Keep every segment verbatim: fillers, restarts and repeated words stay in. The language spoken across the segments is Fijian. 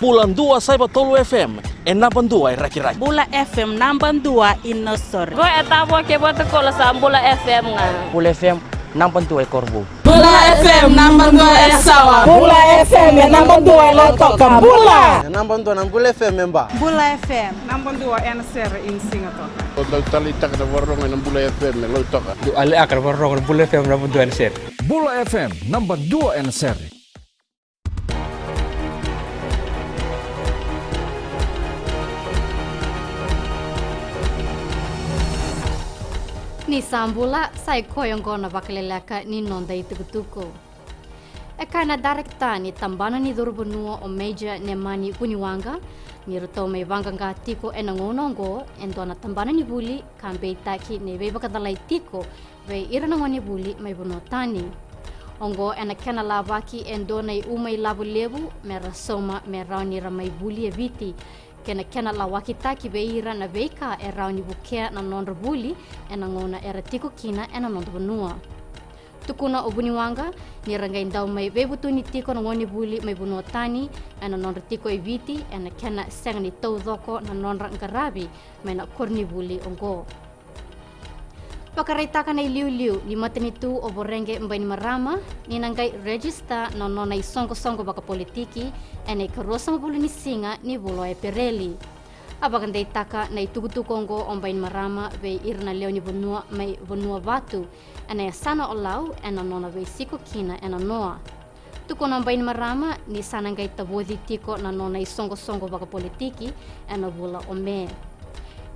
Bula dua saiva tolu F M, e naba dua e Rakiraki. Bula F M naba dua i Nausori. Qo e Tavua kei Vatukoula, sa Bula F M ga. Bula F M naba dua e Korovou. Bula F M naba dua e Sawa. Bula F M e naba dua e Lautoka. Bula. E naba dua na Bula F M e Ba. Bula F M naba dua ena sere i Sigatoka. Au dau taleitaka na vakarorogo ena Bula F M e Lautoka. Dau taleitaka na vakarorogo ena Bula F M naba dua ena sere. Bula F M naba dua ena sere. Ni sa bula, sa i koya oqo na vakaleleka ni noda itukutuku. E kaya na darekita ni tabana ni curu vanua o Major Nemani Vuniwaqa ni ratou mai vaqaqa tiko ena gauna oqo e dua na tabana ni vuli ka beitaki ni veivakacalai tiko vei ira na gonevuli mai vanua tani. Oqo ena kena lavaki e dua na iuma ilavo levu me ra sauma me rawa ni ra mai vuli e Viti, kei na kena lawakitaki vei ira na veika e rawa ni vukea na nodra vuli ena gauna era tiko kina ena noda vanua. Tukuna o Vuniwaqa ni ra qai dau mai veivutuni tiko na gonevuli mai vanua tani ena nodra tiko e Viti, ena kena sega ni taucoko na nodra qaravi mai na koronivuli oqo. Vakaraitaka na iliuliu ni matanitu o Voreqe Bainimarama ni na qai rejista na nona isoqosoqo vakapolitiki ena ikaruasagavulu ni siga ni vula o Epereli. A vakadeitaka na itukutuku oqo o Bainimarama vei ira na lewe ni vanua mai Vanuavatu ena yasana o Lau ena nona veisiko kina e Nanoa. Tukuna o Bainimarama ni sa na qai tavoci tiko na nona isoqosoqo vakapolitiki ena vula o Me.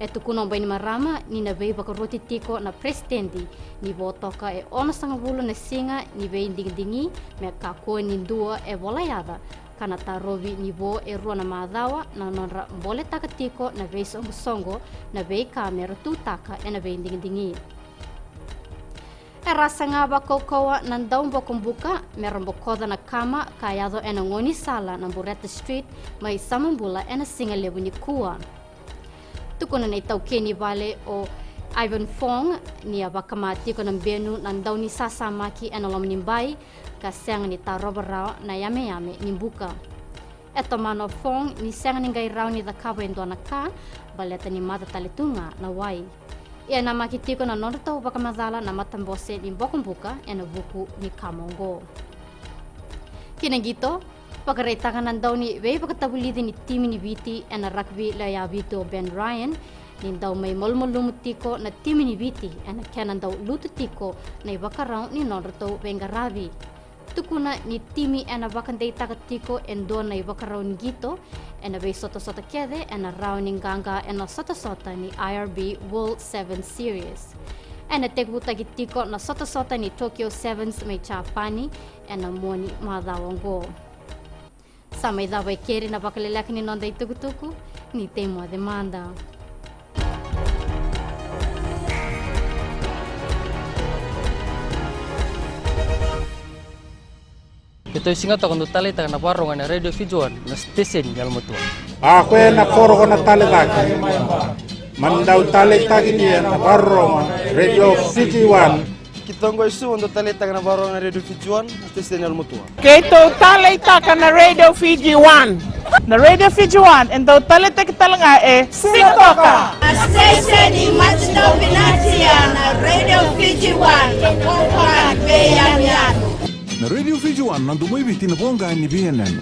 E tukuna o Bainimarama ni na veivakaroti tiko na peresitedi ni vo toka e onosagavulu na siga ni veidigidigi me kakua ni dua e volayaca, ka na tarovi ni vo e rua na macawa na nodra boletaka tiko na veisoqosoqo na veika me ra tutaka ena veidigidigi. Era saga vakaukauwa na daubokobuka me ra bokoca na kama ka yaco ena gaunisala na Bureta Street mai Samabula ena siga levu nikua. Tukuna na itaukei ni vale o Ivan Fong ni a vakama tiko na benu na daunisasamaki ena loma ni bai ka sega ni tarova rawa na yameyame ni buka. E tomana o Fong ni sega ni qai rawa ni cakava e dua na ka baleta ni mata tale tu ga na wai. Ia e namaki tiko na nodratou vakamacala na matabose ni bokobuka ena vuku ni kama oqo. Ki na qito, vakaraitaka na dauniveivakatavulici ni timi ni Viti ena rakavi lewe vitu o Ben Ryan ni dau mai malumalumu tiko na timi ni Viti ena kena dau lutu tiko na ivakarau ni nodratou veiqaravi. Tukuna ni timi ena vakadeitaka tiko e dua na ivakarau ni qito ena veisotasota kece ena rawa ni qaqa ena sotasota ni I R B World Sevens Series. Ena tekivutaki tiko na sotasota ni Tokyo Sevens mai Japani ena mua ni macawa oqo. Sa mai cava e keri na vakaleleka ni noda itukutuku, ni tei moce mada. Keitou Sigatoka dau taleitaka na vakarorogo ena Radio Fiji One, na siteseni yalomatua. A koya na koro ko na tale cake, mani dau taleitaki ni na vakarorogo Radio Fiji One. Keitou qo i Suva dau taleitaka na vakarorogo na Radio Fiji One, na siteseni yalomatua. Keitou taleitaka na Radio Fiji One. Na Radio Fiji One e dau taleitaki tale ga e Sigatoka. Na siteseni matadau vinaka na Radio Fiji One, na voqa ni veiyanuyanu. Na Radio Fiji One na domo i Viti, na voqa ni veiyanuyanu.